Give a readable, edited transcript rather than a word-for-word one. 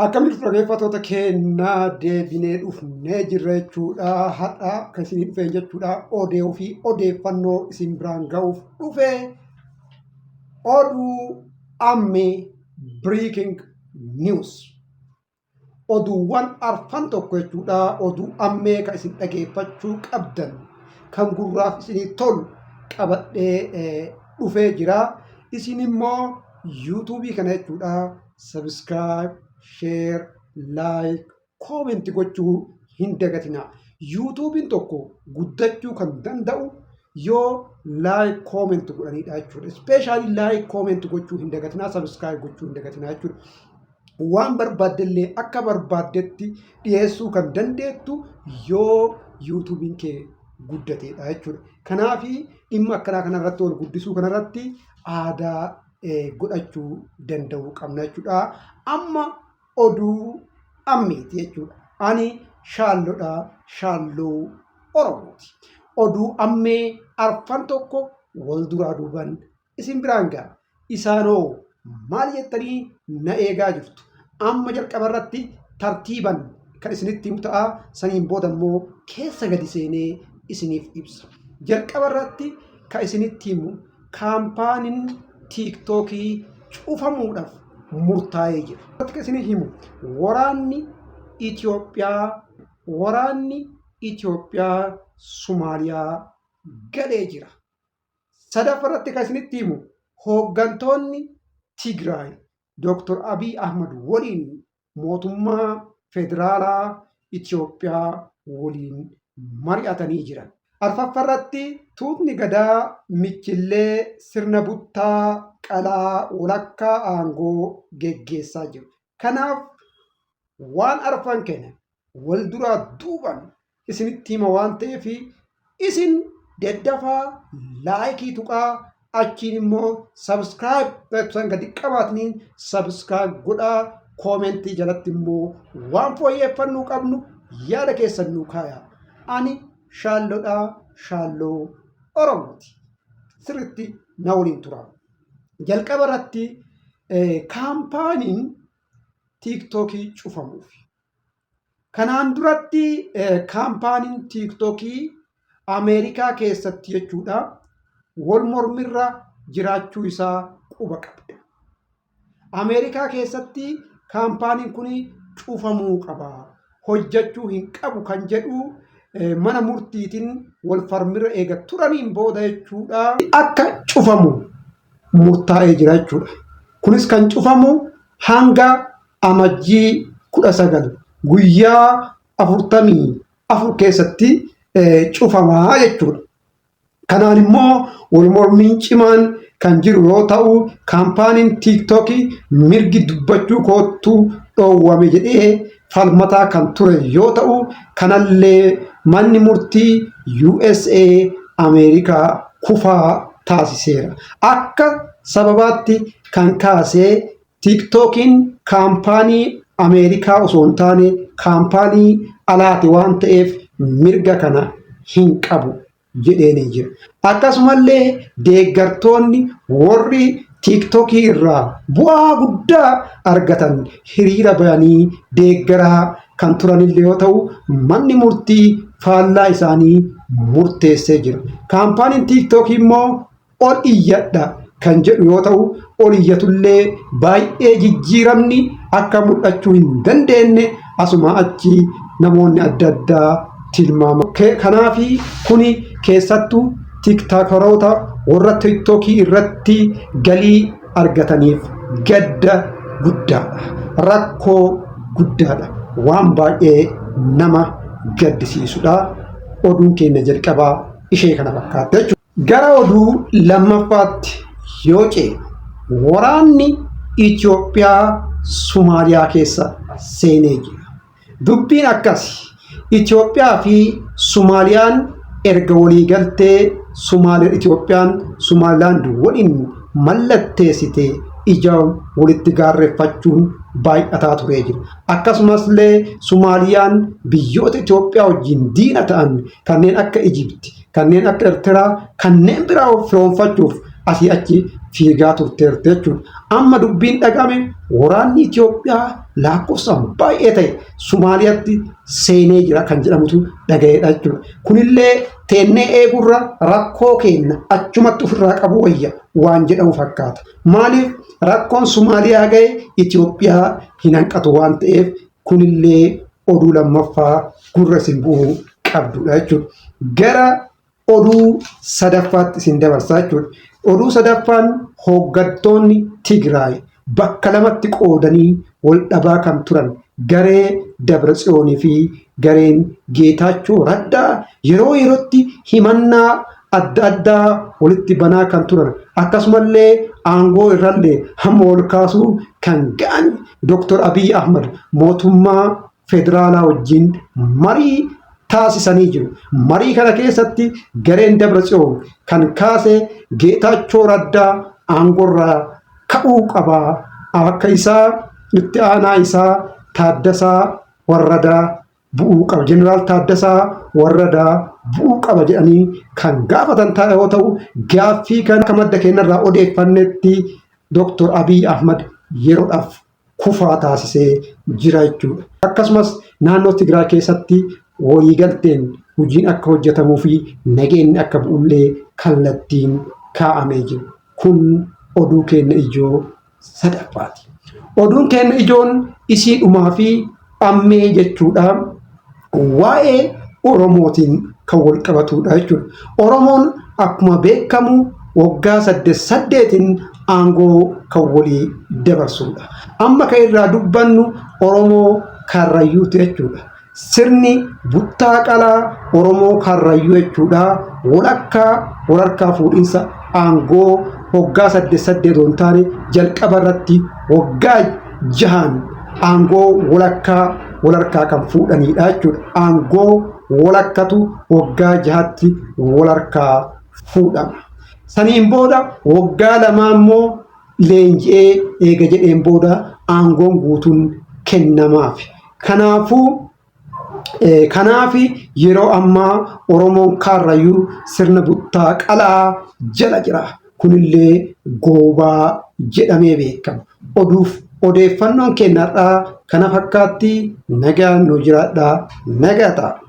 Akkamitti dhaggeeffattoota keenyaa deebinee dhufnee jirra jechuudha. Har'a kan isinii dhufeen jechuudha. Oduu fi odeeffannoo isin biraan ga'uuf dhufe oduu ammee breaking news. Oduuwwan arfan tokko jechuudha. Oduu ammee kan isin dhageeffachuu qabdan kan gurraaf isinii tolu qabadhee dhufee jira. Isin immoo yuutuubii kana jechuudha. Subscribe, share, like, comment gochuu hin dagatinaa. Yuutuubiin tokko guddachuu kan danda'u yoo like, comment godhanidha jechuudha. Especially like, comment gochuu hin dagatinaa, subscribe gochuu hin dagatinaa jechuudha. Waan barbaaddellee akka barbaaddetti dhiyeessuu kan dandeettu yoo yuutuubiin kee guddateedha jechuudha. Kanaaf dhimma akkanaa kanarratti wal guddisuu kanarratti aadaa godhachuu danda'uu qabna jechuudha. Amma oduu ammeeti jechuudha. Ani Shaalloodha. Shaalloo Oromooti. Oduu ammee arfan tokko wal duraa duuban isin biraan ga'a. Isaanoo maal jettanii na eegaa jirtu? Amma jalqaba irratti tartiiban kan isinitti himu ta'a. Saniin booda immoo keessa gadi seenee isiniif ibsa. Jalqaba irratti kan isinitti himu kaampaaniin tiiktookii cufamuudhaaf murtaa'ee jira. Kan isinii himu waraanni Itoophiyaa Somaaliyaa galee jira. Sadaffaa irratti kan isinitti himu hooggantoonni Tigraay Dooktor Abiy Ahmad waliin mootummaa federaalaa Itoophiyaa waliin mari'atanii jiran. Arfaffaa irratti tuutni gadaa Michillee sirna buttaa qalaa walakkaa aangoo geggeessaa jiru. Kanaaf waan arfan kana wal duraa duuban isinitti hima waan ta'eef isin daddafaa like tuqaa, achiin immoo subscribe san gadi qabaataniin subscribe godhaa, comment jalatti immoo waan fooyyeffannuu qabnu yaada keessan nuu kaaya. Ani Shaalloodhaa, Shaalloo Oromooti. Sirriitti na waliin tura. Jalqaba irratti kaampaaniin tiiktookii cufamuuf. Kanaan duratti kaampaaniin tiiktookii Ameerikaa keessatti jechuudha wal mormirra jiraachuu isaa quba qabda. Ameerikaa keessatti kaampaaniin kun cufamuu qaba, hojjechuu hin qabu kan jedhu mana murtiitiin wal falmirra eega turaniin booda jechuudha. Akka cufamu murtaa'ee jira jechuudha. Kunis kan cufamu hanga Amajjii 19, guyyaa 44 keessatti cufamaa jechuudha. Kanaan immoo wal mormiin cimaan kan jiru yoo ta'u, kaampaaniin tiiktookii mirgi dubbachuu koottu dhoowwame jedhee falmataa kan ture yoo ta'u, kanallee manni murtii USA Ameerikaa kufaa taasiseera. Akka sababaatti kan kaasee tiiktookiin kaampaanii Ameerikaa osoo hin taane kaampaanii alaati waan ta'eef mirga kana hin qabu jedheenii jira. Akkasumallee deeggartoonni warri tiiktookii irraa bu'aa guddaa argatan hiriira bayanii deeggaraa kan turanillee yoo ta'u, manni murtii faallaa isaanii murteessee jira. Kaampaaniin tiiktookii immoo ol iyyadha kan jedhu yoo ta'u, ol iyyatullee baay'ee jijjiiramni akka mul'achuu hin dandeenye asuma achi namoonni adda addaa tilmaama. Kanaafi kuni keessattuu tiktaakeroota warra tiiktookii irratti galii argataniif gadda guddaadha. Rakkoo guddaadha. Waan baay'ee nama gaddisiisudha. Oduun keenya jalqabaa ishee kana fakkaatti jechuudha. Gara oduu lammaffaatti yoo ceenu, waraanni Itoophiyaa Somaaliyaa keessa seenee jira. Dubbiin akkasi. Itoophiyaa fi Somaaliyaan erga waliigaltee Itoophiyaan Somaalilaand waliin mallatteessite ija walitti gaarreeffachuun baay'ataa turee jira. Akkasumas illee Somaaliyaan biyyoota Itoophiyaa wajjin diina ta'an kanneen akka Ijipti, kanneen akka Eertiraa, kanneen biraa firoonfachuuf asii achi fiigaa turteerti jechuudha. Amma dubbiin dhaga'ame waraanni Itoophiyaa lakkoofsaan baay'ee ta'e Somaaliyaatti seenee jira kan jedhamutu dhaga'eedha jechuudha. Kunillee teennee eegurra rakkoo keenya achumatti ofirraa qabu wayya waan jedhamu fakkaata. Maaliif rakkoon Somaaliyaa ga'e Itoophiyaa hin hanqatu waan ta'eef kunillee oduu lammaffaa gurra isin bu'uu qabdudha jechuudha. Gara oduu sadaffaatti isin dabarsaa jechuudha. Oduu sadaffaan hooggantoonni Tigraay bakka lamatti qoodanii wal dhabaa kan turan garee Dabratsiyoonii fi gareen Geetaachoo Raddaa yeroo yerootti himannaa adda addaa walitti banaa kan turan akkasumallee aangoo irrallee hamma ol kaasuu kan ga'an Dr. Abiy Ahmad mootummaa federaalaa wajjin marii taasisanii jiru. Marii kana keessatti gareen Dabratsiyoon kan kaase Geetaachoo Raddaa aangoorraa ka'uu qaba. Akka isaa itti aanaa isaa Taaddasaa Warradaa bu'uu qaba. Jeneraal Taaddasaa Warradaa bu'uu qaba jedhanii kan gaafatan ta'a yoo ta'u, gaaffii kana akka madda keenyarraa odeeffannetti Dr. Abiy Ahmad yeroodhaaf kufaa taasisee jira jechuudha. Akkasumas naannoo Tigraay keessatti waliigalteen hojiin akka hojjetamuu fi nageenyi akka bu'ullee kallattiin kaa'amee jira. Kun oduu keenya ijoo sadaffaati. Oduun keenya ijoon isii dhumaa fi ammee jechuudha. Waa'ee Oromootiin kan wal qabatudha jechuudha. Oromoon akkuma beekamu waggaa saddeet saddeetiin aangoo kan walii dabarsudha. Amma kan irraa dubbannu Oromoo Karrayyuuti jechuudha. Sirni buttaa qalaa Oromoo Karrayyuu jechuudha. Walakkaa walharkaa fuudhinsa aangoo waggaa saddeet saddeet osoo hin taane jalqaba irratti waggaa jahaan aangoo walakkaa walharkaa kan fuudhanidha jechuudha. Aangoo walakkatu waggaa jahatti walharkaa fuudhama. Saniin booda waggaa lamaa immoo leenji'ee eega jedheen booda aangoon guutuun kennamaaf. Kanaafuu kanaaf yeroo ammaa Oromoon Kaarrayyuu sirna buttaa qalaa jala jira. Kunillee goobaa jedhamee beekama. Oduuf odeeffannoon keenya har'aa kana fakkaatti nagaan nu jiraadhaa nagaa ta'a.